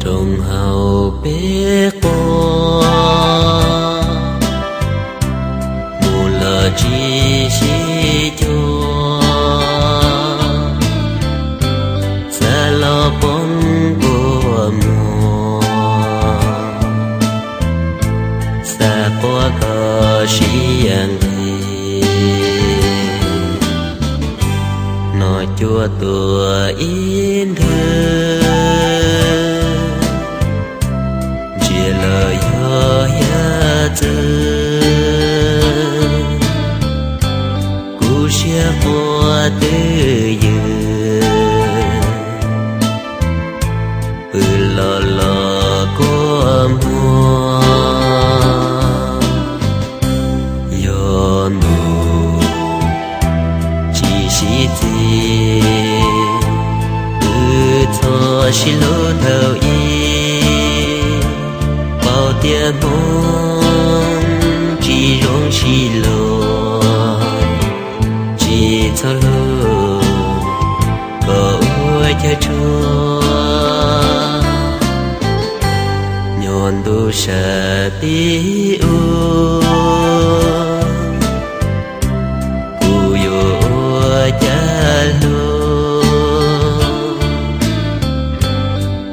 Rooj haus peb quas, mus los tsis sib cuag, xav los poob kua muag, xav quaj kom siab nqis. Noj cuab tuag ib nthwv, ntsia los yog hiav txwv, kuv siab quaj twj ywm, pw los los kua muag. Yog ntuj tsis sib txis, wb txhob sib hlub thaum ub, paub tias hmoov tsis zoo sib luag, tsis txhob hlub kom ua chaw tshuaj. Nyob ntuj sab tim ub, kuv yuav ua cas hlub,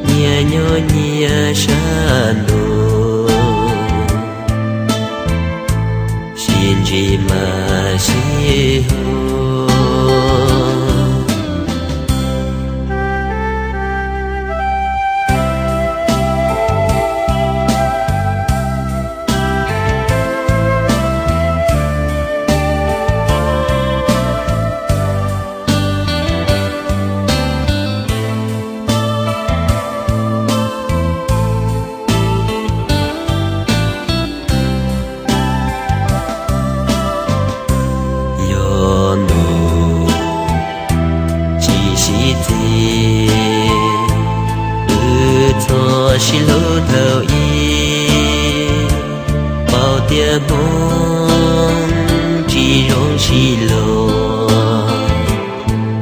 nyias nyob nyias sab ntuj, sib ntsib mas sib hlub. Yog ntuj tsis sib txis, wb txhob sib hlub thaum ub, paub tias hmoov tsis zoo sib luag,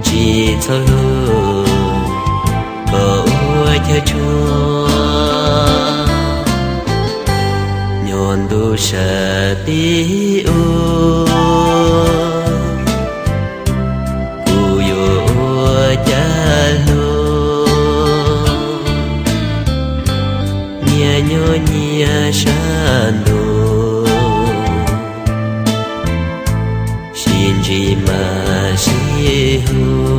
tsis txhob hlub kom ua chaw tshuaj. Nyob ntuj sab tim ub, kuv yuav ua cas hlub, nyias nyob nyias sab ntuj, sib ntsib mas sib hlub.